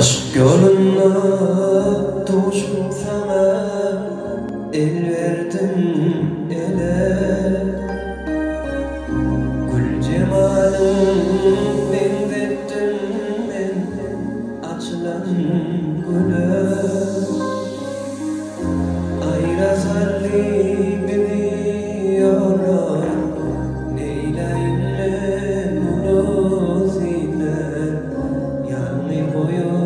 Yşk ýolunda duşup saňa el berdim ele. Gül jemalyň meňzetdim men açylan güle. Aýra saldy bizi ýollar, Neýläýin men uly siller, Ýalňyz goýup.